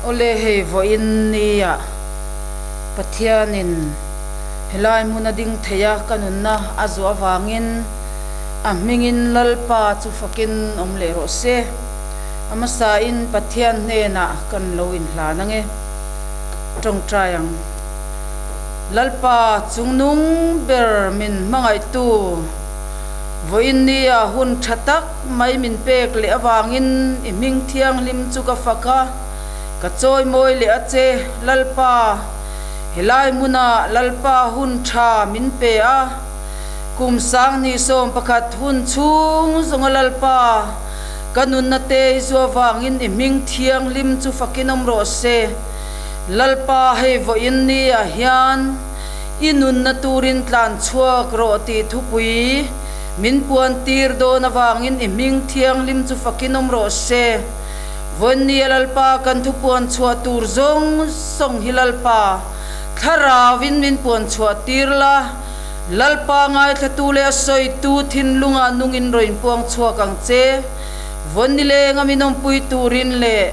Awle hei vawiin nia Pathianin helai hmun a ding thei a ka nunna a zuah avangin a hmingin Lalpa chu fakin awm leh rawh se. A hmasain Pathian hnenah kan lo inhlan ange. Tawngtai ang. Lalpa chungnung ber min hmangaihtu vawiin nia hun tha tak mai min pek leh avangin i hming thianghlim chu ka fak a, ka chawimawi leh a che. Lalpa, helai hmunah Lalpa hun tha min pe a, kum 2011 hun chhung zawnga Lalpa ka nunna te i zu avangin i hming thianghlim chu fakin awm rawh se. Lalpa hei vawiin ni ah hian i nunna turin tlan chhuak rawh tih thupui min puan tir dawn avangin i hming thianghlim chu fakin awm rawh se. Vawiin ni a Lalpa kan thu puan chhuah tur zawng zawng hi Lalpa thlarauin min puan chhuah tir la, Lalpa ngaithlatu leh a sawitu thinlungah nungin rawn inpuang chhuak ang che. Vawiin ni lenga min awmpui turin leh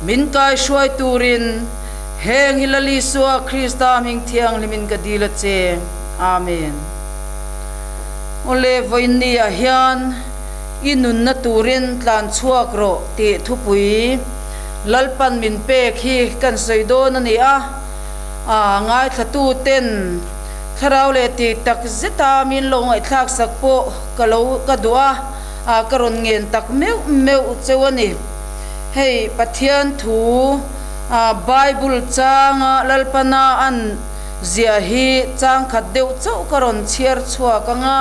Min kaihruai turin heng hi Lal Isua Krista hming thianghlimin ka dil a che. Amen. Awle, vawiinni ah hian i nunna turin tlan chhuak rawh tih thupui Lalpan min pek hi kan sawi dawn a ni a. A ngaithlatu ten thlarau leh tih tak zeta min lo ngaihthlak sak pawh ka lo ka duh a, ka rawn ngen tak meuh meuh cheu a ni. Hei Pathian thu Bible changa Lalpana an ziah hi chang khat deuh chauh ka rawn chhiar chhuak ang a,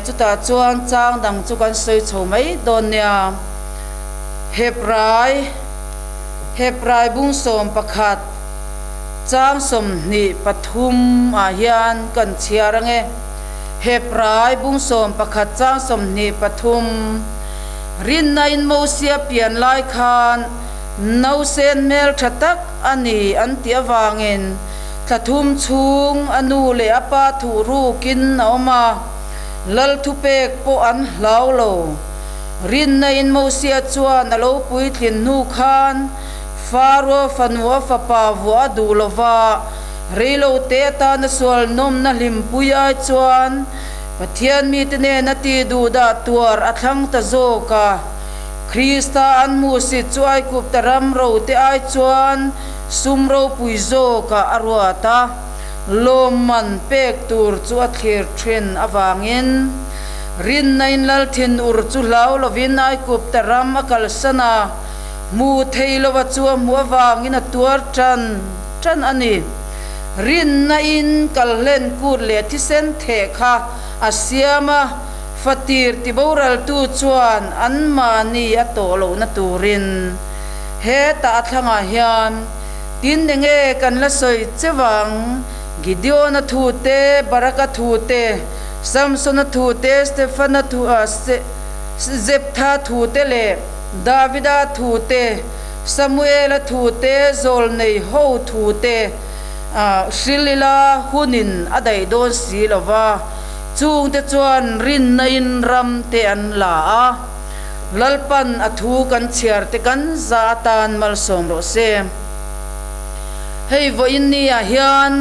chutah chuan chang dang chu kan sawi chho mai dawn nia. Hebrai Hebrai bung 11 chang 23 ah hian kan chhiar ang e. Hebrai bung 11 chang 23. Rinnain Mosia pian lai khan nausen hmel tha tak a ni an tih avangin thla thum chhung a nu leh a pa thuh rukin a awm a, Lal thupek pawh an hlau lo. Rinnain Mosia chuan a lo puitlin hnu khan Faro fanu a fapa vuah a duh lova, reilo te atana sual nawmna hlimpui ai chuan Pathian mite nen a ti duhdah tuar a thlang ta zawk a. Krista an hmuhsit chu Aigupta ram rote ai chuan sum ropui zawkah a ruat a, lawmman pek tur chu a thlir thin avangin rinnain lal thinur chu hlau lovin Aigupta ram a kalsan a, hmu thei lova chu a hmuh avangin a tuar tan tan a ni. Rinnain kalhlen kut leh thisen theh kha a siam a, fatir tiboraltu chuan anmahni a tawh lohna turin hetah a thlangah hian tin enge kan la sawi che vang, Gideon-a thu te, Barak-a thu te, Samson-a thu te, Stefan-a thu, Zeptha thu te leh Davida thu te, Samuela thu te, zawlnei ho thu te hril ila hunin a daih dawn si lo va, chungte chuan rinnain ram te an la a, Lalpan a thu kan chhiar te kan za atan malsawm rawh se. Hei vawiin ni ah hian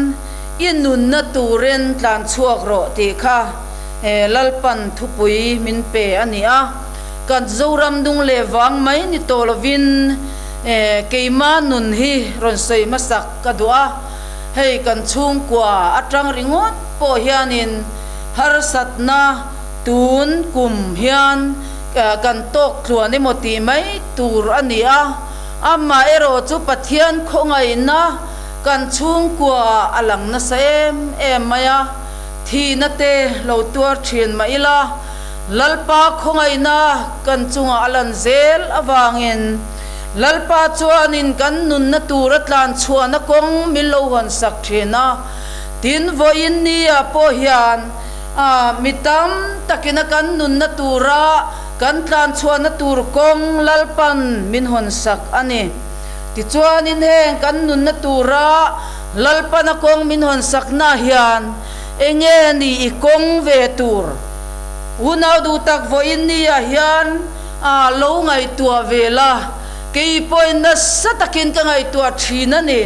i nunna turin tlan chhuak rawh tih kha Lalpan thupui min pe a ni a. Kan Zoram dung leh vang mai ni tawh lovin keima nun hi rawn sawi hmasak ka duh a, hei kan chhungkua atang ringawt pawh hianin harsatna tun kum hian kan tawk tluan emaw tih mai tur a ni a, amaherawh chu Pathian khawngaihna kan chhungkua a lang nasa em em mai a, thihna te lo tuar thin mah ila. Lalpa khawngaihna kan chungah a lan zel avangin Lalpa chuanin kan nunna tura tlan chhuahna kawng min lo hawn sak thin a. Tin, vawiin nia pawh hian mi tam takin a kan nunna tura kan tlan chhuahna tur kawng Lalpan min hawn sak a ni. Tichuanin heng kan nunna tura Lalpana kawng min hawn sakna hian enge ni i kawng ve tur? Unau duh tak vawiin ni ah hian a lo ngaihtuah ve la. Kei pawhin nasa takin ka ngaihtuah thin a ni.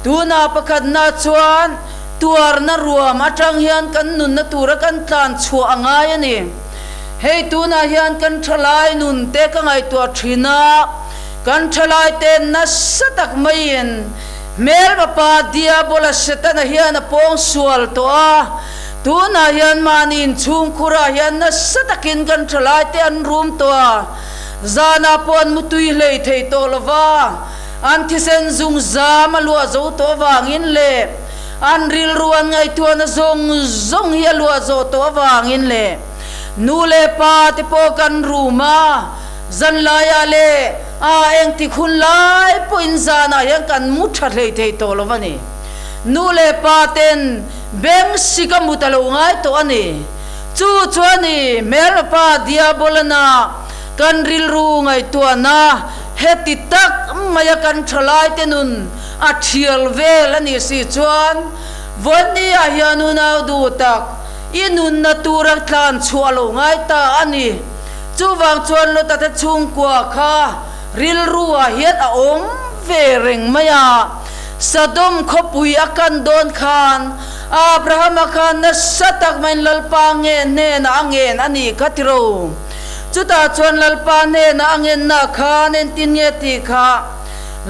Tuna pakhatna chuan tuarna ruam atang hian kan nunna tura kan tlan chhuah a ngai a ni. Hei tunah hian kan thalai nun te ka ngaihtuah thin a, kan thalai te nasa tak maiin hmelma pa Diabola Setana hian a pawng sual tawh a, tunah hian mahni inchhungkhurah hian nasa takin kan thalai te an rum tawh a, zanah pawh an mutui hlei thei tawh lo va, an thisen zung zam a luah zo tawh avangin leh an rilru an ngaihtuahna zawng zawng hi a luah zawh tawh avangin leh nu leh pa te pawh kan rum a, zanlaiah leh a engtik hun lai pawhin zanah hian kan mu tha hlei thei tawh lo va ni. Nu leh pa ten beng sik a mut a lo ngai tawh a ni. Chu chuan i hmelma pa Diabolana kan rilru ngaihtuahna heti tak maia kan thalaite nun a thial vel a nih si chuan Vawnni-ah hian unau duh tak i nunna tura tlan chhuah lo ngai ta a ni. Chuvang chuan Lota-te chhungkua kha rilru-ah hian a awm ve reng mai a. Sodom khawpui a kan dawn khan Abrahama khan nasa tak maiin Lalpa nge hnenah a ngen a nih kha tiro. Chutah chuan Lalpa hnenah a ngenna khan entin nge tih kha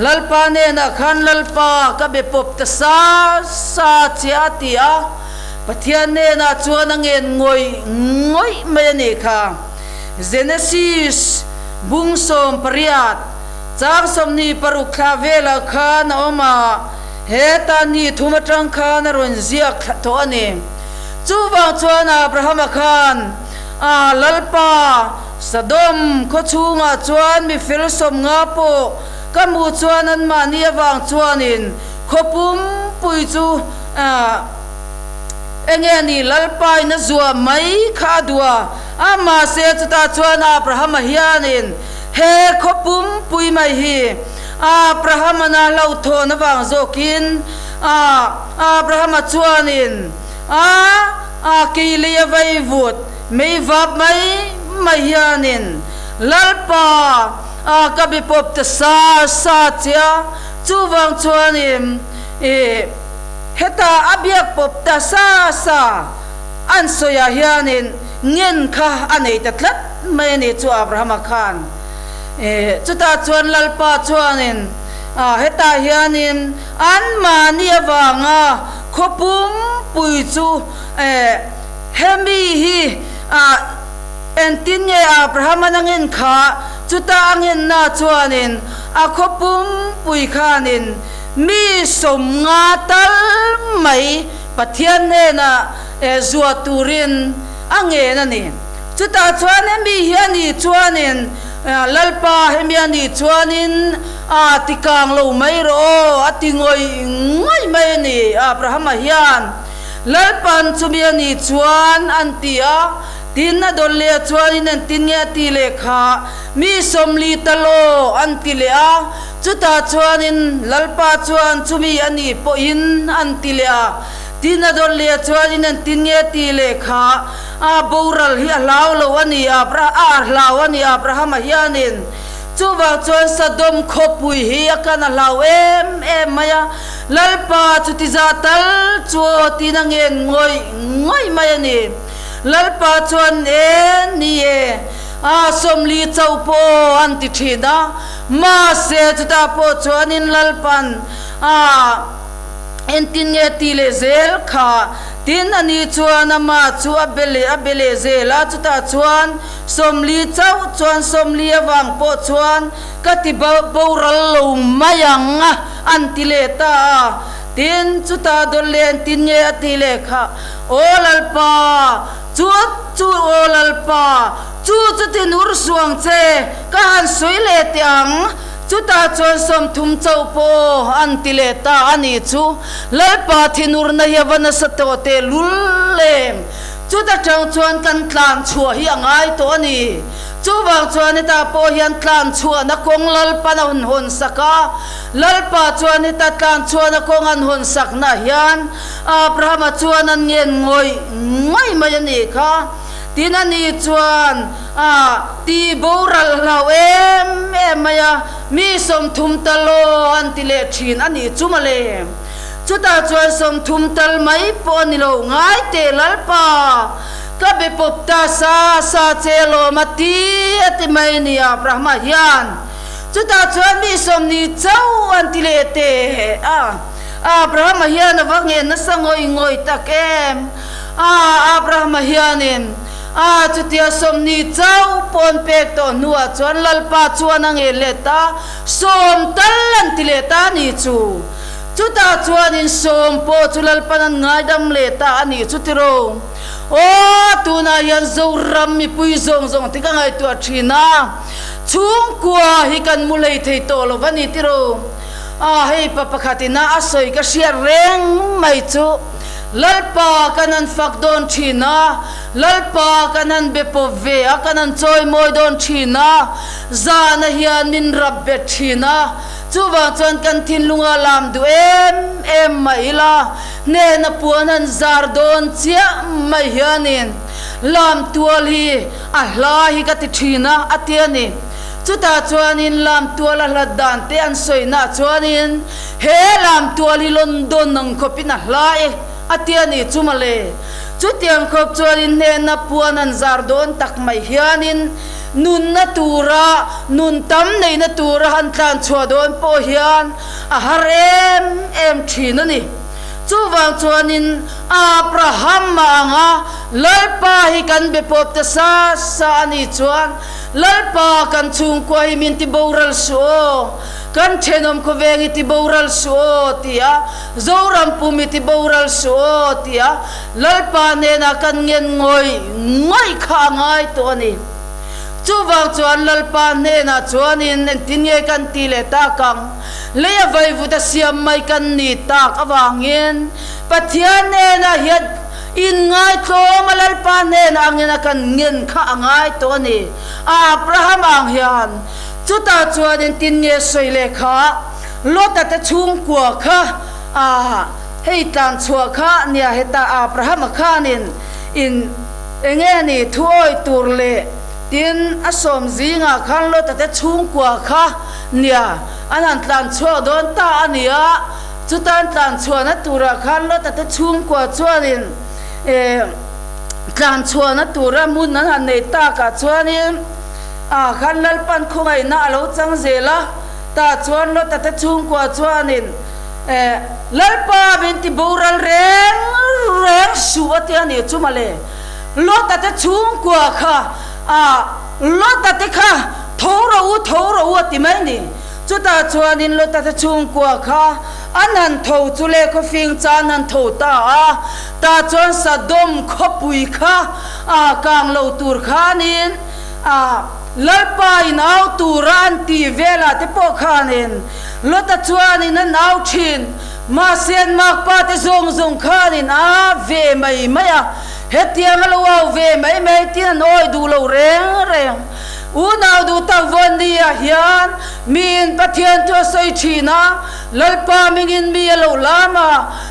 Lalpa hnenah khan Lalpa ka be pawp ta sa sa che a ti a, Pathian hnenah chuan a ngen ngawih ngawih mai a nih kha. Genesis bung 18 chang 26 thla velah khan a awm a, heta ni thum atang khan a rawn ziak thla tawh a ni. Chuvang chuan Abrahama khan a Lalpa Sodom khaw chhungah chuan mi fel 50 pawh ka hmuh chuan anmahni avang chuanin khaw pumpui chu enge a nih Lalpain a zuah mai kha a duh a, amahse chutah chuan Abrahama hianin he khaw pumpui mai hi Abrahama-na hlauhthawn avang zawkin Abrahama chuanin a a kei lei a vaivut mei vap mai mai hianin Lalpa a ka be pawp ta sa sa che a, chuvang chuanin i heta a biak pawp ta sa sa an sawiah hianin ngen kha a nei ta tlat mai a ni chu Abrahama khan. I chutah chuan Lalpa chuanin a hetah hianin anmahni avanga khaw pumpui chu eh hemi hi ah engtin nge Abraham-an a ngen kha? Chuta a ngenna chuanin a khaw pumpui khanin mi 50 tal mai Pathian hnenah eh zuah turin a ngen a ni. Chutah chuan hemi hi a nih chuanin Lalpa hemi a nih chuanin a ti kang lo mai rawh aw a ti ngawih ngawih mai a ni. Abrahama hian Lalpan chumi a nih chuan an ti a, tin a dawn leh chuanin engtin nge a ti leh kha mi 40 tal aw an ti leh a, chutah chuanin Lalpa chuan chumi a nih pawhin an ti leh a, tin a dawn leh chuanin engtin nge a ti leh kha A boral hi a hlau lo a ni, a hlau a ni Abrahama hianin. Chuvang chuan Sodom khawpui hi a kan a hlau em em mai a, Lalpa chuti zah tal chu aw tiin a ngen ngawih ngawih mai a ni. Lalpa chuan e ni e, a 40 chauh pawh aw an ti thin a, mahse chutah pawh chuanin Lalpan a Engtin nge ti leh zel kha? Tin, ani chuan amah chu a be leh a be leh zel a, chutah chuan 40 chauh chuan 40 avang pawh chuan ka ti boral lo mai ang a, an ti leh ta a. Tin, chutah dawt leh engtin nge a ti leh kha? Aw Lalpa, chu chu aw Lalpa, chu chu tin ur suang che, ka han sawi leh teh ang. Chutah chuan 30 chauh pawh an ti leh ta a nih chu. Lalpa thinurna hi a va nasa tawh teh lul em! Chuta tang chuan kan tlan chhuah hi a ngai tawh a ni. Chuvang chuan hetah pawh hian tlan chhuahna kawng Lalpan a hun hawn sak a. Lalpa chuan heta tlan chhuahna kawng an hawn sakna hian Abrahama chuan an ngen ngawih ngawih mai a nih kha. Tin a ni chuan a ti boral hlau em em mai a. Mi 30 tal aw an ti leh thin a nih chu mawle. Chutah chuan 30 tal mai pawh a ni lo, ngai teh Lalpa, ka be pawp ta sa sa che alawm a ti a ti mai ni Abrahama hian. Chutah chuan mi 20 chauh an ti leh teh a. Abrahama hian a va ngen nasa ngawih ngawih tak em! A, Abrahama hianin a chutia 20 chauh pawn pek tawh hnuah chuan Lalpa chuan a ngen leh ta, 10 tal an ti leh ta a nih chu. Chutah chuanin 10 pawh chu Lalpan an ngaidam leh ta a nih chu tiraw. Aw, tunah hian Zoram mipui zawng zawng te ka ngaihtuah thin a, chhungkua hi kan mu hlei thei tawh lo va ni tiraw. A, hei pa pakhatin a a sawi ka hriat reng mai chu, Lalpa kan han fak dawn thin a, Lalpa kan han be pawp ve a, kan han chawi mawi dawn thin a, zahna hian min rap bet thin a, chuvang chuan kan thinlunga lam duh em em mah ila, hnehna puan han zar dawn chiah mai hianin lam tual hi a hla hi ka ti thin a, a ti a ni. Chutah chuanin lamtual a hlat dan te an sawinaah chuanin he lamtual hi London ang khawpin a hla e a ti a nih chu mawle. Chutiang khawp chuanin hnehna puan an zar dawn tak mai hianin nunna tura nun tam neihna tura han tlan chhuah dawn pawh hian a har em em thin a ni. Chuvang chuanin Abraham a anga Lalpa hi kan be pawp ta sa sa a nih chuan Lalpa, kan chhungkua hi min ti boral suh aw, kan thenawm khawveng hi ti boral suh aw, tia Zoram pum hi ti boral suh aw, tia Lalpa hnenah kan ngen ngawih ngawih kha a ngai tawh a ni. Chuvang chuan Lalpa hnenah chuanin engtin nge kan ti leh tak ang? Leia vaivut a siam mai kan ni tak avangin Pathian hnenah hian Inngaihtlawm a Lalpa hnenah angin a kan ngen kha a ngai tawh a ni. Abraham ang hian chutah chuan engtin nge sawi leh kha Lota te chhungkua kha a hei tlan chhuah kha nia heta Abraham-a khanin in enge ni thuawi tur leh tin a sawm zingah khan Lota te chhungkua kha nia an han tlan chhuak dawn ta a nia. Chutan tlan chhuahna turah khan Lota te chhungkua chuanin tlan chhuahna tura hmun an han nei takah chuanin ah khan Lalpan khawngaihna a lo chang zel a, tah chuan Lota te chhungkua chuanin Lalpa min ti boral reng reng suh a ti a nih chu mawle. Lota te chhungkua kha ah Lota te kha tho rawh u tho rawh u a ti mai ni. Chutah chuanin Lota te chhungkua kha an han tho chu le khawfing chan han tho ta a, tah chuan Sodom khawpui kha a kang lo tur khanin a Lalpa in au tura an tih velah te pawh khanin Lota chuanin an au thin. Mahse an makpa te zawng zawng khanin a ve mai mai a, hetiang a lo au ve mai mai tin an awi duh lo reng reng. Unau duh tak vawn ni ah hian miin Pathian chu a sawi thin a, Lalpa mingin mi a lo lam a,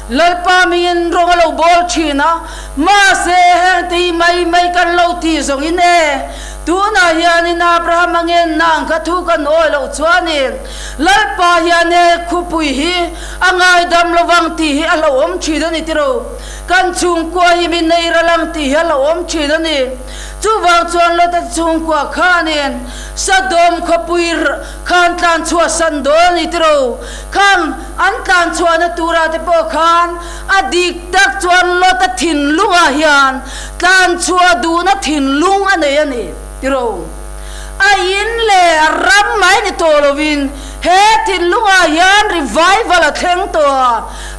Lalpa mingin rawng a lo bawl thin a, mahse heng te hi mai mai kan lo ti zawng in e, tunah hianin Abraham a ngenna ang kha thu kan awi loh chuanin Lalpa hian he khupui hi a ngaidam lovang tih hi a hlauhawm thin a ni tiro, kan chhungkua hi mi nei ral ang tih hi a hlauhawm thin a ni. Chuvang chuan Lota chhungkua khanin Sodom khawpui khan tlan chhuahsan dawn a ni tiro. Khang an tlan chhuahna tura te pawh khan a dik tak chuan Lota thinlungah hian tlan chhuah duhna thinlung a nei a ni tiro. A in leh a ram mai ni tawh lovin he thinlungah hian revival a thleng tawh a,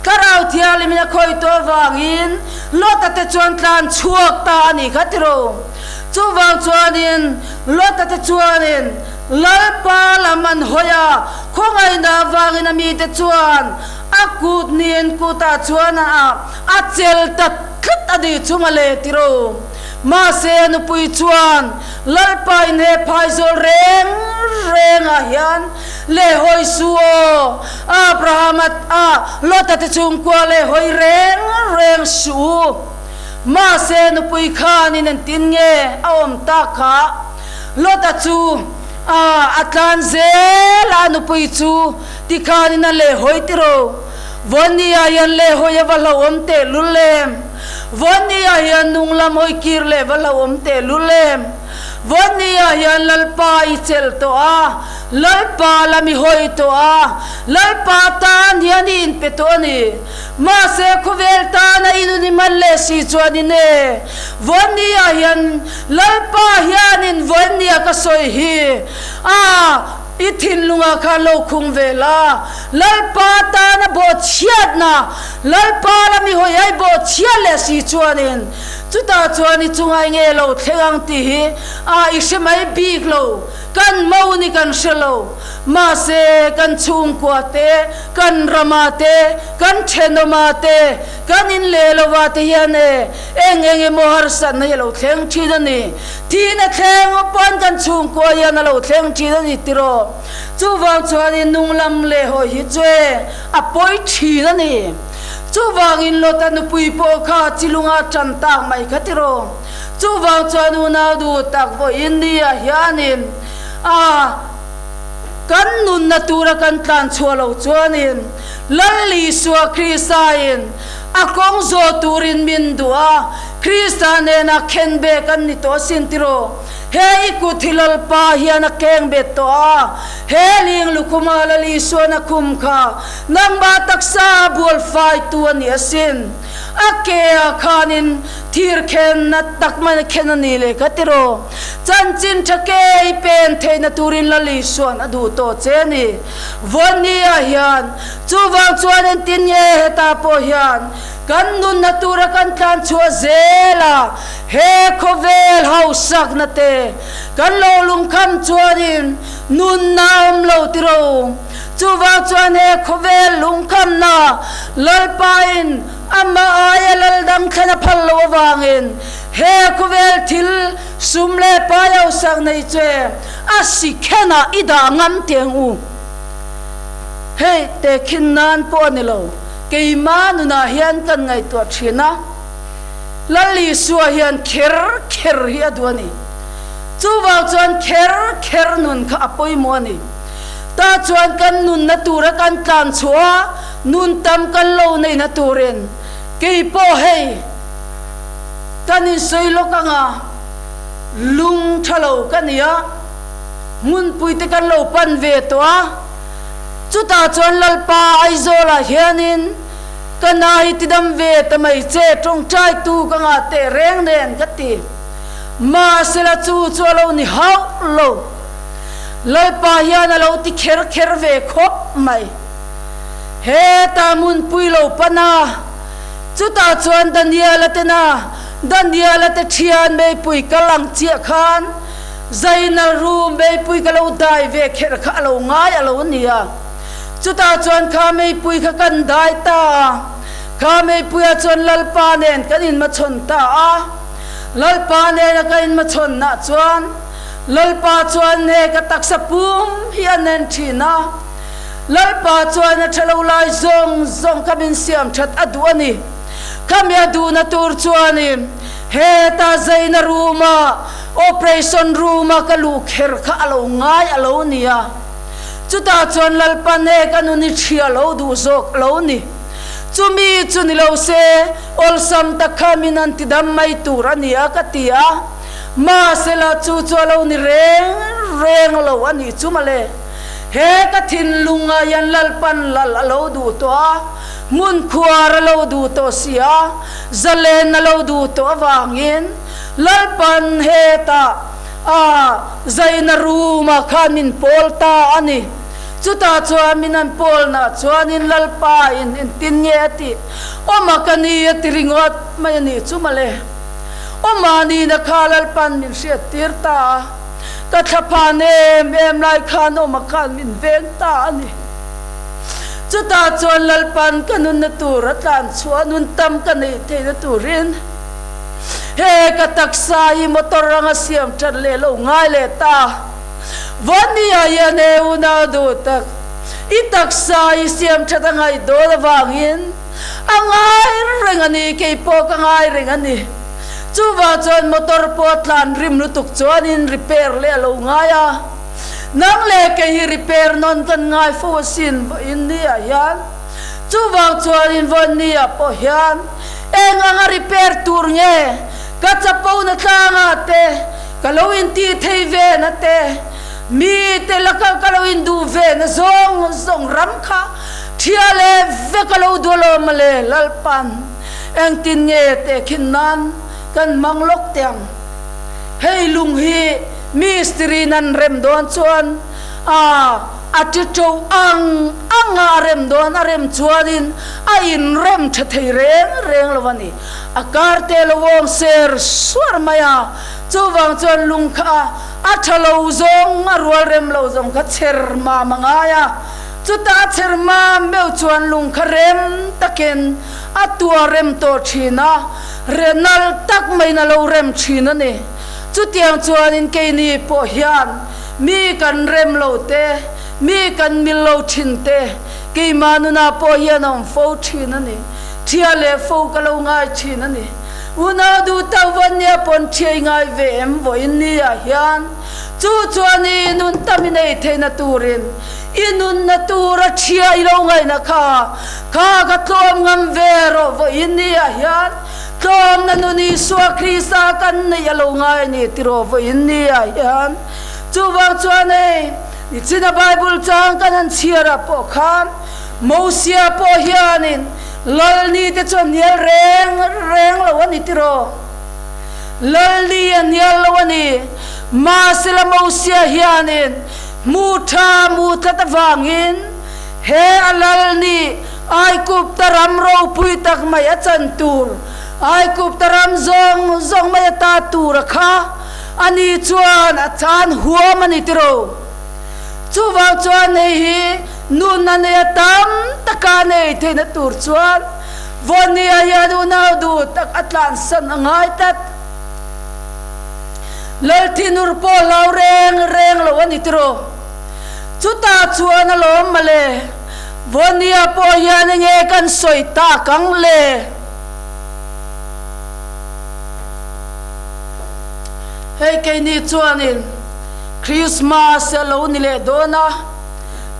Thlarau Thianghlimin a khawih tawh avangin Lota te chuan tlan chhuak ta a nih kha tiro. Chuvang chuanin Lota te chuanin Lalpa lam an hawi a, khawngaihna avangin a mite chuan a kut niin kutah chuan a chel ta tlat a nih chu mawle tiro. Mahse a nupui chuan Lalpa in he phaizawl reng rengah hian leh hawi su aw, Abraham a Lota te chhungkua leh hawi reng reng suh u. Mahse nupui khanin engtin nge a awm tak kha? Lota chu A, a tlan zel a, a nupui chu tikhanin a lehhawi tiro. Vawnni-ah hian lehhawi a va hlauhawm tehlul em? Vawnni-ah hian nung lam hawi kir leh va hlauhawm tehlul em? Vawnni-ah hian Lalpa i chelh tawh a, Lalpa lam i hawi tawh a, Lalpa tan hian i inpe tawh a ni. Mahse, khawvel tana i nun i hman leh si chuan in e, Vawnni-ah hian Lalpa hianin vawnni-a ka sawi hi a, I thinlungah khan lo khung ve la, Lalpa tana bawhchhiatna, Lalpa lam i hawi ai bawhchhiat leh si chuanin chutah chuan i chunga i nge lo thleng ang tih hi a i hre mai bik lo, kan mo ni kan hre lo. Mahse, kan chhungkua te, kan rama te, kan thenawma te, kan in leh lova te hian e eng eng emaw harsatna hi a lo thleng thin a ni. Thihna thleng pawn kan chhungkua hian a lo thleng thin a ni tiraw? Chuvang chuanin nung lam leh hawi hi chu e a pawi thin a ni. Chuvangin Lota nupui pawh kha chilunga tan tak mai kha tiraw? Chuvang chuan unau duh tak vawiin ni ah hianin a kan nunna tura kan tlan chhuah loh chuanin Lal Isua Kristain a kawng zawh turin min duh a, Krista nena khenbeh kan ni tawh asin tiraw? He i kut hi Lalpa hian a keng bet tawh a, he ling lukhuma Lal Isuan a khum kha nangmah taksa a bual faitu a ni asin. A ke ah khanin thir khenna tak mai a khen a ni leh kha tiraw? Chanchin tha ke i pen theihna turin Lal Isuan a duh tawh che a ni. Vawnni ah hian chuvang chuan entin nge hetah pawh hian Kan nunna tura kan tlan chhuah zel a, he khawvel hausakna te kan lo lungkham chuanin nunna a awm lo tiro. Chuvang chuan he khawvel lungkhamna Lalpain amah aia lal dang thlen a phal loh avangin he khawvel thil sum leh pai hausak nei che a si khenah i dah ngam teng u. Hei tehkhin nan pawh a ni lo. Keima nunah hian kan ngaihtuah thin a, Lal Isua hian kher kher hi a duh a ni. Chuvang chuan kher kher nun kha a pawimawh a ni. Tah chuan kan nunna tura kan tlan chhuah a, nun tam kan lo neihna turin kei pawh hei kan insawi lawk ang a, lung tha lo ka ni a, hmunpui te kan lo pan ve tawh a, Chutah chuan Lalpa Aizawlah hianin ka na hi tidam ve ta mai che, tawngtaitu ka ngah teh reng nen ka ti. Mahsela chu chu a lo ni hauh lo. Lalpa hian a lo ti kher kher ve khawp mai. Heta hmunpui lo pan a, chutah chuan Daniela te na, Daniela te thian meipui kal ang chiah khan, Zainal ru meipui ka lo dai ve kherh kha a lo ngai a lo nia. Chutah chuan kha meipui kha kan dai ta a, kha meipuiah chuan Lalpa nen kan inmachhawn ta a. Lalpa nena ka inmachhawnah chuan Lalpa chuan he ka taksa pum hi a nen thin a. Lalpa chuan a ṭha lo lai zawng zawng kha min siam ṭhat a duh a ni. Khami a duhna tur chuanin heta zaina room-ah Operation room-a ka luh kher kha a lo ngai a lo ni a, chutah chuan Lalpan he ka nun i ṭhia lo duh zawk a lo ni. Chumi chu ni lo se, awlsam tak kha min han ti dam mai tur a ni a ka ti a, mahsela chu chu a lo ni reng reng lo a nih chu mawle. He ka thinlunga hian Lalpan lal a lo duh tawh a, hmun khuar a lo duh tawh si a, zalen a lo duh tawh avangin, Lalpan hetah a zaina room-ah khan min pawl ta a ni. Chutah chuan min an pawlnah chuanin Lalpa in engtin nge a tih? Awma ka ni a ti ringawt mai a nih chu mawle. Awma nihna kha Lalpan min hriattir ta a, ka thlaphan em em lai khan Awma khan min veng ta a ni. Chutah chuan Lalpan ka nunna tur a tlan chhuah a, nun tam ka neih theihna turin, He ka taksa hi motor anga siam that leh lo ngai leh ta. Vawnia hian he unau duh tak, i taksa hi siam that a ngaih dawn avangin a ngai reng a ni, kei pawh ka ngai reng a ni. Chuvang chuan motor pawh a tlan rim lutuk chuanin repair leh a lo ngai a. Nang leh kei hi repair nawn kan ngai fo asin vawiin ni ah hian. Chuvang chuanin vawiin ni ah pawh hian eng anga repair tur nge ka chapo na tlangah te, ka lo intih thei ve na te, mi te laka ka lo induh ve na zawng zawng ram kha thia leh vek a lo duh alawm mawle Lalpan engtin nge tehkhin nan kan hmang lawk teh ang. Hei lung hi mistiri nan rem dawn chuan a a ti to ang ang a a rem dawn a rem chuanin a inrem tha thei reng reng lo a ni. A kar te lo awm ser suar mai a, chuvang chuan lung kha a tha lo zawng a rual rem lo zawng kha chher mam a ngai a, chutah a chher mam meuh chuan lung kha rem takin a tua rem tawh thin a, Renal tak maiin a lo rem thin a ni. Chutiang chuanin keini pawh hian mi kan rem lo te, mi kan mil lo thin te, keimah nunah pawh hian a awm fo thin a ni. Thia leh fo ka lo ngai thin a ni. Unau duh tak vawn nia pawn thiai ngai ve em vawiin ni ah hian chu chuan i nun tam i nei theihna turin i nunna tura thia i lo ngaihna kha Kha ka tlawm ngam ve rawh vawiin ni ah hian tlawmna nun Isua Krista kan neih a lo ngai a ni ti rawh vawiin ni ah hian. Chuvang chuan hei nichina Bible chang kan han chhiar ah pawh khan Mosia pawh hianin Lal ni te chu a hnial reng reng lo a ni ti rawh. Lal ni a hnial lo a ni. Mahsela Mosia hianin hmu tha hmu tlat avangin He a lal nih Aigupta ram ropui tak mai a chan tur, Aigupta ram zawng zawng mai a ta tur a kha a ni chuan a chan huam a ni tiro. Chuvang chuan hei hi nunna nei a tam taka nei theihna tur chuan Vawnia hian unau duh tak a tlansan a ngai tlat. Lalthinur pawh hlau reng reng lo a ni tiro. Chutah chuan a lawm mawle, Vawnia pawh hian enge kan sawi tak ang le? Hei keini chuanin Krismas a lo ni leh dawn a,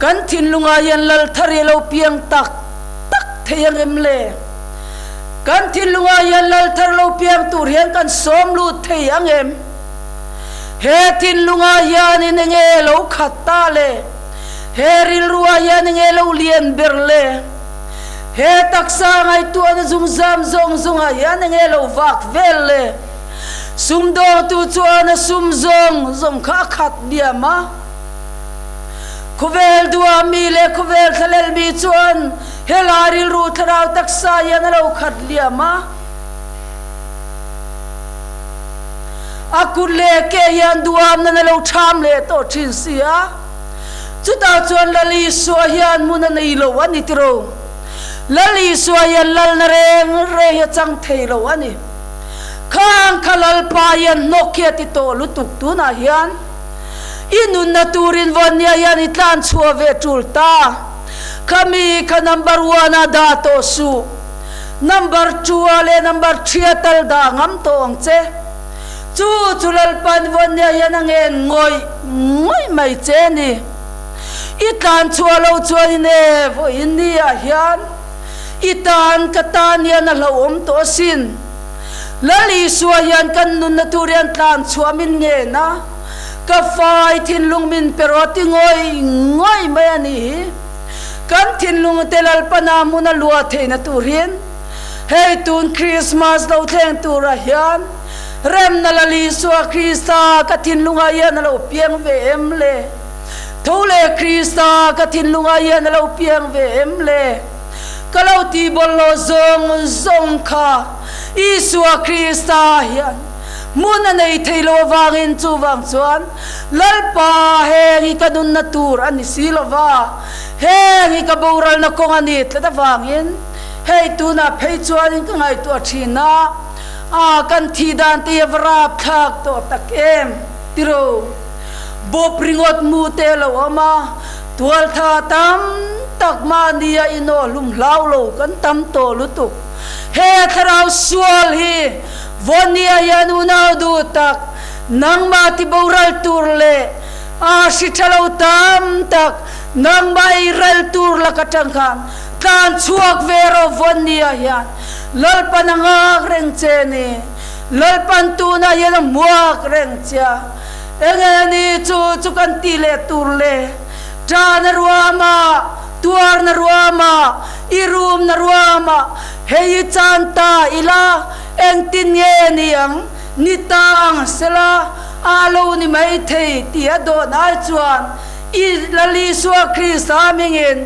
kan thinlungah hian Lalthari a lo piang tak tak thei ang em le? Kan thinlungah hian Lalthar lo piang tur hian kan sawm lut thei ang em? He thinlungah hianin enge lo khat ta le? He rilruah hian enge lo lian ber le? He taksa ngaihtuahna zungzam zawng zawngah hian enge lo vak vel le? Sumdawngtu chuan a sum zawng zawng kha a khat diam a. Khawvel duah mi leh khawvel thlalel mi chuan helai rilru thlarau taksa hian a lo khat liam a. A kut leh ke hian duham nan a lo ṭham leh tawh ṭhin si a. Chutah chuan Lal Isua hian hmun a nei lo a ni tiro. Lal Isua hian lalna reng reng hi a chang thei lo a ni. Khang kha Lalpa hian hnawk hi a ti tawh lutuk tunah hian i nunna turin Vawnia hian i tlan chhuah ve ṭul ta. Khami kha number one ah dah tawh suh. Number two ah leh number three ah tal dah ngam tawh ang che. Chu chu Lalpan Vawnia hian a ngen ngawih ngawih mai che a ni. I tlan chhuah lo chuan in e vawiin ni ah hian i tan ka tan hian a hlauhawm tawh asin. Lal Isua hian kan nunna tur hian tlan chhuah min ngen a, ka fai thinlung min pe rawh a ti ngawih ngawih mai a nih hi. Kan thinlung te Lalpana hmun a luah theihna turin hei tun Krismas lo thleng turah hian remna Lal Isua Krista ka thinlungah hian a lo piang ve em le? Tho leh Krista ka thinlungah hian a lo piang ve em le? Ka lo tih bawlhhlawh zawng zawng kha Isua Krista hian hmun a nei thei lo avangin chuvang chuan Lalpa heng hi ka nunna tur a ni si lo va, heng hi ka boralna kawng a ni tlat avangin hei tunah phei chuanin ka ngaihtuah thin a, a kan thih dan te hi a va rapthlak tawh tak em tiro. Bawp ringawt mu te a lo awm a, tualtha tam tak mahnia inawh hlum hlau lo kan tam tawh lutuk. He thlarau sual hi Vawnia hian unau duh tak Nangmah ti boral tur leh A hri tha lo tam tak nangmah ei ral tur lak atang khan tlan chhuak ve rawh vawn ni ah hian Lalpan a ngak reng che ni. Lalpan tunah hian a hmuak reng che a. Enge ni chu chu kan tih leh tur le? Ṭahna ruama, tuarna ruama, i rumna ruama hei i chan ta ila engtin nge ni ang? Ni ta ang sela a lo ni mai thei tih a dawn ai chuan i Lal Isua Krista hmingin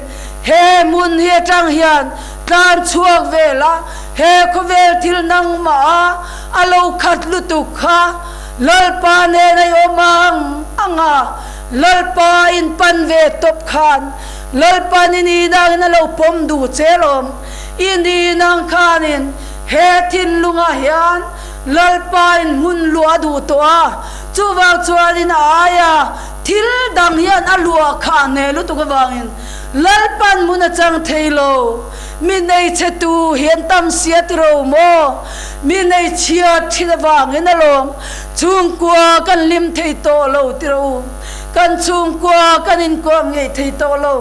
he hmun hi atang hian tlan chhuak ve la, he khawvel thil nangmah a a lo khat lutuk kha Lalpa nen a i awm ang ang a, Lalpa in pan ve tawp khan Lalpa ni ni nangin a lo pawm duh che lawm, i ni nang khanin he thinlungah hian Lalpa in hmun luah a duh tawh a, chuvang chuanin a aia thil dang hian a luah kha a hneh lutuk avangin Lalpa'n hmun a chang thei lo. Mi nei chhe tu hian tam sia ti ro maw? Mi nei chhiat thin avangin alawm chhungkua kan hlim thei tawh lo ti ro u. Kan chhungkua kan inkuam ngei thei tawh lo.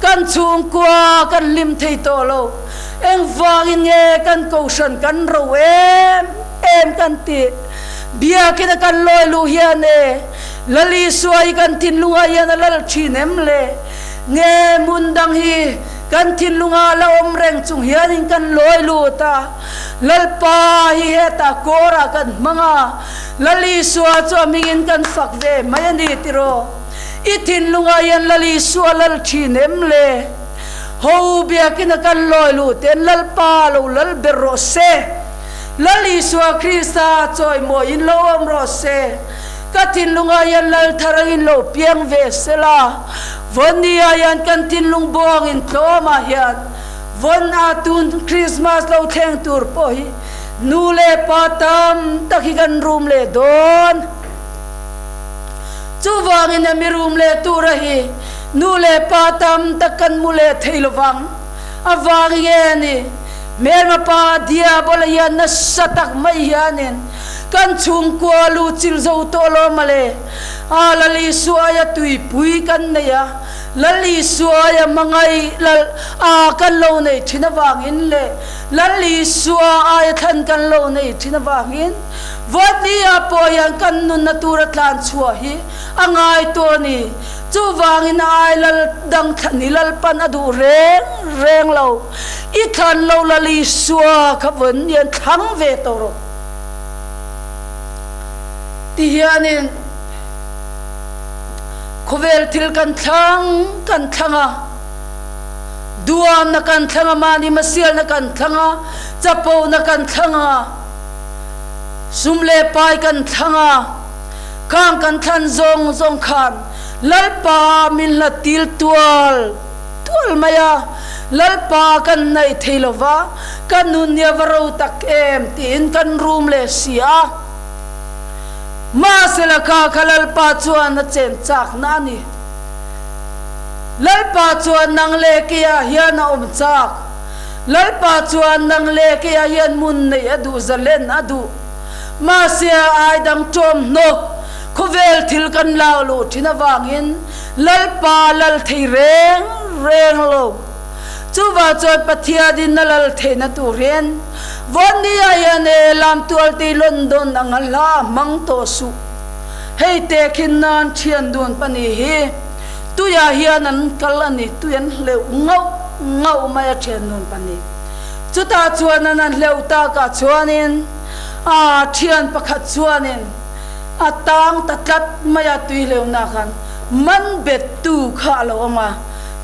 Kan chhungkua kan hlim thei tawh lo. Engvangin nge kan kohhran kan ro em em kan tih? Biakina kan lawi luh hian e, Lal Isua hi kan thinlungah hian a lal thin em le? Nge hmun dang hi kan thinlungah la awm reng chung hianin kan lawi lut a, Lalpa hi hetah kawrah kan hmang a, Lal Isua chu a hmingin kan fak ve mai a ni tiraw? I thinlungah hian Lal Isua lal thin em le? Ho biakin a kan lawi luh ten Lalpa lo lal ber rawh se. Lal Isua Krista chawimawiin lo awm rawh se. Ka thinlungah hian lal thar angin lo piang ve se la. Vawnni-ah hian kan thinlung buangin tlawmah hian vawn a tun Krismas lo thleng tur pawh hi nu leh pa tam tak hi kan rum leh dawn. Chuvangin a mi rum leh tura hi Nu leh pa tam tak kan mu leh thei lovang. A vang nge a ni? Hmelma pa Diabola hian nasa tak mai hianin kan chhungkua lu chil zo tawh lo male. A Lal Isuaia tuipui kan nei a, Lal Isuaia hmangaih lal a kan lo nei thin avangin leh Lal Isua aia thlan kan lo nei thin avangin Vawtnia pawh hian kan nunna tura tlan chhuah hi a ngai tawh a ni. Chuvangin a ai lal dang thlan hi Lalpan a duh reng reng lo. I thlan lo Lal Isua kha vawn hian thlang ve tawh rawh. Ti hianin khawvel thil kan thlang kan thlang a, duamna kan thlang a, mahni hmasialna kan thlang a, chapona kan thlang a, sum leh pai kan thlang a, Khang kan thlan zawng zawng khan Lalpa min hla til tual tual mai a, Lalpa kan hnaih thei lo va, ka nun hi a va ro tak em tiin kan rum leh si a. Mahse laka kha Lalpa chuan a chen chakna a ni. Lalpa chuan nang leh keiah hian a awm chak. Lalpa chuan nang leh keiah hian hmun neih a duh, zalen a duh. Mahse a ai dang ṭawm hnawk khawvel thil kan lak luh ṭhin avangin Lalpa lal thei reng reng lo. Chuvang chuan Pathianin a lal theihna turin Vawnnia hian e lamtualtei London anga hla a hmang tawh suh. Hei te khin nan ṭhian dun pahnih hi tuiah hian an kal a ni, tui an hleuh ngauh ngauh mai a ṭhian dun pahnih. Chutah chuan an an hleuh takah chuanin a thian pakhat chuanin a tang ta tlat mai a, tui hleuhna khan man bettu kha a lo awm a.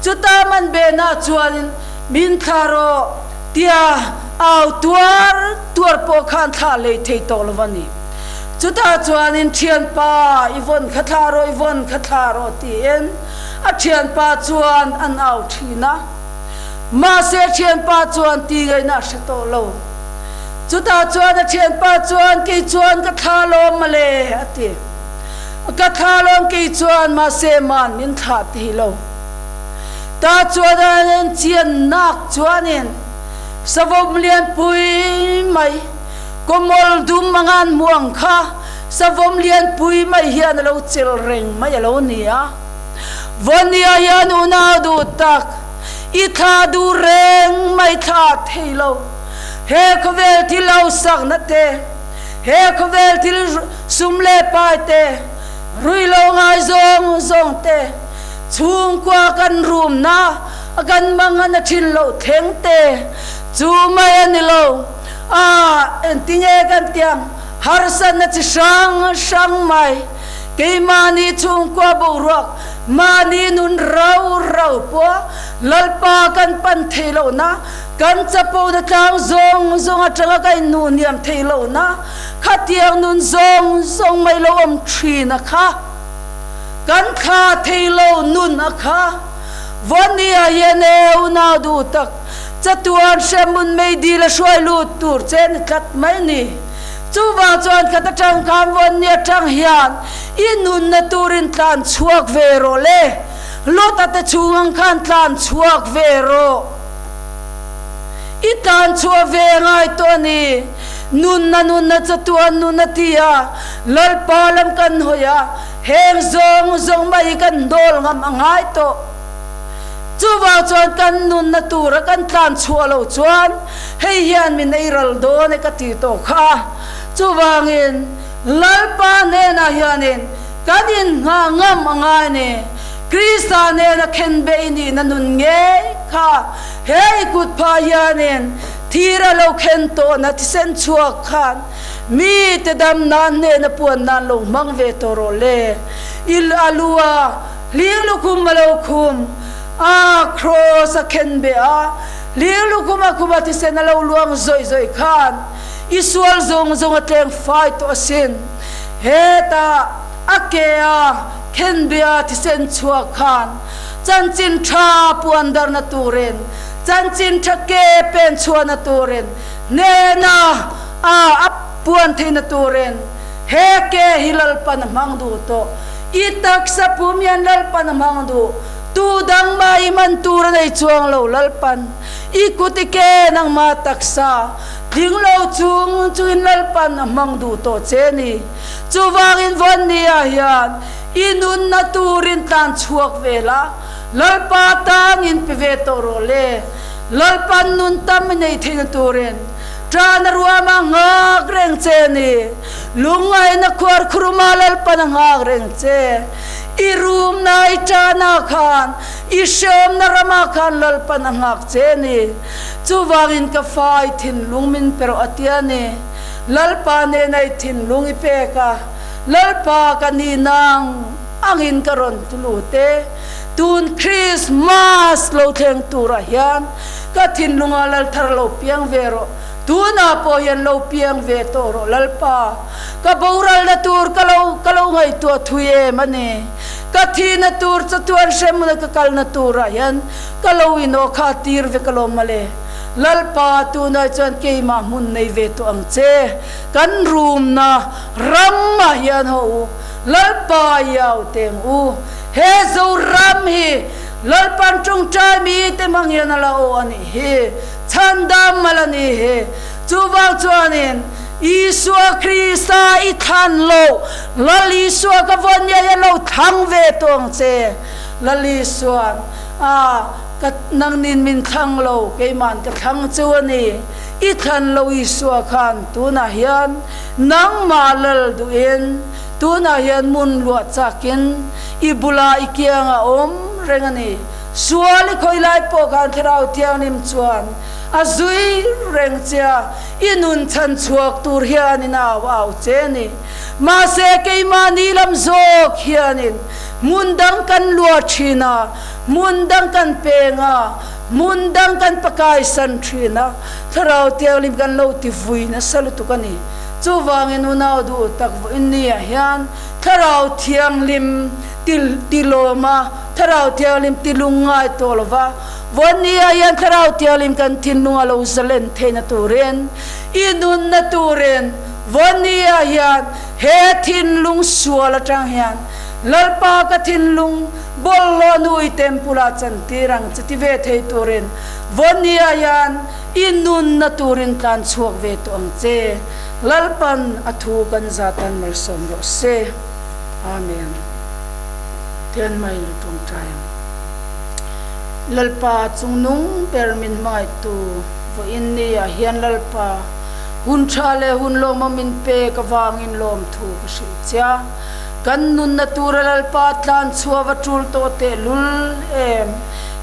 Chuta man behna chuanin min thla rawh tia au tuar tuar pawh khan thla lei thei tawh lo va ni. Chutah chuanin thianpa i vawn kha thla rawh, i vawn kha thla rawh tiin a thianpa chuan an au thin a. Mahse thianpa chuan ti ngaihna a hre tawh lo. Chutah chuan a thianpa chuan, Kei chuan ka thla lawm male, a ti. Ka thla lawm kei chuan, mahse man min thlah ti lo. Ta chuan a en chian nak chuanin savawm lianpui mai, kawmawl dum anga an hmuh ang kha. Savawm lianpui mai hian a lo chelh reng mai a lo ni a. Vawnia hian unau duh tak, i thla duh reng mai thla thei lo. He khawvel thil hausakna te, he khawvel thil sum leh pai te, ruihlo ngai zawng zawng te, chhungkua kan rumna a kan mangan a thin loh thleng te, chu mai a ni lo. A, engtinge kan tiang harsatna chi hrang hrang mai. Keimahni chhungkua boruak, mahni nun rau rau pawh Lalpa kan pan thei lohna, kan chapona tlang zawng zawng atanga ka innuh hniam thei lohna, khatiang nun zawng zawng mai lo awm thin a kha. Kan thla thei lo nun a kha. Vawnia hian e unau duh tak, chatuan hremhmun meidil a hruai lut tur che ni tlat mai ni. Chuvang chuan khat atang khan vawnni atang hian i nunna turin tlan chhuak ve rawh le, Lota te chhung ang khan tlan chhuak ve rawh. I tlan chhuah ve ngai tawh a ni. Nunna nunna chatuan nun a ti a, Lalpa lam kan hawi a, heng zawng zawng mai hi kan dawl ngam a ngai tawh. Chuvang chuan kan nunna tura kan tlan chhuah loh chuan hei hian min ei ral dawn e ka ti tawh kha. Chuvangin Lalpa hnenah hianin kan inngah ngam a ngai a ni. Krista nena khenbeh i nihna nun ngei kha he i kut phah hianin thira lo khen tawhna thisen chhuak khan mite dam nan hnena puan nan lo hmang ve tawh rawh le. I a lu a Hling lukhum a lo khum a, kraws a khen beh a, hling lukhum a khum a thisen a lo luang zawih zawih khan i sual zawng zawng a tleng fai tawh asin. Hetah a ke a khen beh a thisen chhuak khan chanchin tha puan darna turin, chanchin tha ke pen chhuahna turin, hnena a a puan theihna turin he ke hi Lalpan a hmang duh tawh. I taksa pum hian Lalpan a hmang duh. Tu dang mah i man tur a nei chuang lo Lalpan. I kut i ke nangmah taksa tling lo chung chungin Lalpan a hmang duh tawh che ni. Chuvangin vawn ni ah hian i nunna turin tlan chhuak ve la, Lalpa tan in pe ve tawh rawh le. Lalpan nun tam i nei theihna turin Ṭan a ruam a nghak reng che ni. Lungngaihna khuar khuruma Lalpan a nghak reng che. I rumna i ṭahna khan, i hreawmna ramah khan Lalpan a nghak che ni. Chuvangin ka fa i thinlung min pe rawh a ti a ni. Lalpa nena i thinlung i pek a, Lalpa ka ni nang angin ka rawn tulu te. Tun Krismas lo thleng turah hian Ka thinlunga lal thar lo piang ve rawh, tunah pawh hian lo piang ve tawh rawh Lalpa. Ka boralna tur ka lo ka lo ngaihtuah thui em a ni. Ka thihna tur chatuan hremna ka kalna turah hian ka lo inawkha tir ve ka lawm mawle. Lalpa, tunah chuan keimah hmun nei ve tawh ang che. Kan rumna ramah hian haw u, Lalpa i au teng u. He Zoram hi Lalpan tawngtai mite hmang hian a la aw a nih hi, chhandam mal a nih hi. Chuvang chuanin Isua Krista i thlan loh, Lal Isua ka vawn ngei a lo thlang ve tawh ang che. Lal Isua'n, A, ka nangnin min thlang lo, keima'n ka thlang chu a ni. I thlan lo Isua khan tunah hian nangmah lal duhin, tunah hian mun luah chakin I bula i kiang a awm reng a ni. Sual i khawi lai pawh khan Thlarau Thianghlim chuan a zui reng che a, i nun chhan chhuak tur hianin a au au che a ni. Mahse, keimahni lam zawk hianin hmun dang kan luah thin a, hmun dang kan peng a, hmun dang kan pakaisan thin a, Thlarau Thianghlim kan lo ti vui nasa lutuk a ni. Chuvangin unau duh tak vawiin ni ah hian Thlarau Thianghlim ti lawm a, Thlarau Thianghlim ti lung ngai tawh lo va, vawnni ah hian Thlarau Thianghlim kan thinlung a lo zalen theihna turin, i nunna turin vawnni ah hian he thinlung sual atang hian Lalpa ka thinlung bawlhhlawh nu i temple ah chantir ang che ti ve thei turin vawnni ah hian i nunna turin tlan chhuak ve tawh ang che. Lalpan a thu kan zatan malsawm rawh se. Amen. Tian mai lo tawngtai ang. Lalpa chungnung ber min hmangaihtu vawiin ni ah hian Lalpa hun tha leh hun lawmawm min pek avangin lawmthu ka hrilh che a. Kan nunna tura Lalpa tlan chhuah va tul tawh tehlul em?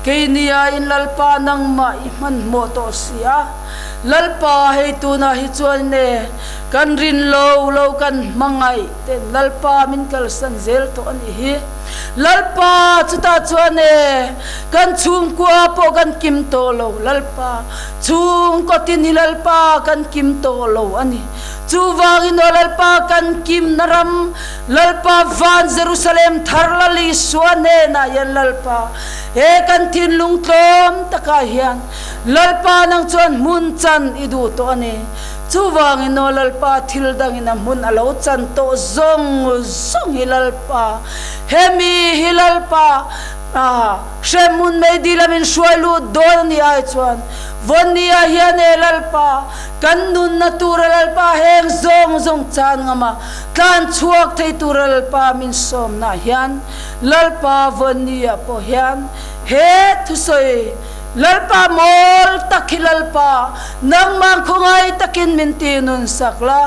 Keini aiin Lalpa nangmah i hmanhmawh tawh si a. Lalpa hei tunah hi chuan e kan rin lo lo kan hmangaih ten Lalpa min kalsan zel tawh a nih hi. Lalpa chutah chuan e kan chhungkua pawh kan kim tawh lo Lalpa chhungkaw tin hi Lalpa kan kim tawh lo a ni. Chuvangin aw Lalpa kan kimna ram Lalpa van Jerusalem thar Lal Isua hnenah hian Lalpa he kan thinlung tlawm takah hian Lalpa nang chuan hmun chan i duh tawh a ni. Chuvangin aw Lalpa thil dangin a hmun a lo chan tawh zawng zawng hi Lalpa hemi hi Lalpa hremhmun meidil a min hruai lut dawn a nih ai chuan Vawnia hian e Lalpa Kan nunna tura Lalpa heng zawng zawng chan ngam a, tlan chhuak thei tura Lalpa min sawmna hian Lalpa Vawnia pawh hian he thusawi Lalpa mawl tak hi Lalpa nangmah khawngaih takin min ti nun sak la,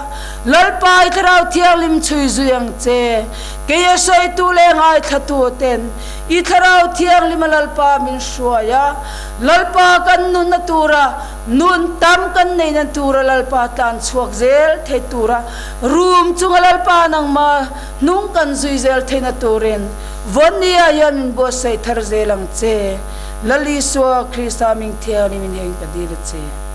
Lalpa i Thlarau Thianghlim chhui zui ang che, kei a sawitu leh ngaithlatu ten i Thlarau Thianghlima Lalpa min hruai a, Lalpa kan nunna tura Nun tam kan neihna tura Lalpa tlan chhuak zel thei tura room chunga Lalpa nangma hnung kan zui zel theihna turin Vawnia hian min buatsaih thar zel ang che. Lal Isua Krista ming thianghlim in heng ka dil a che.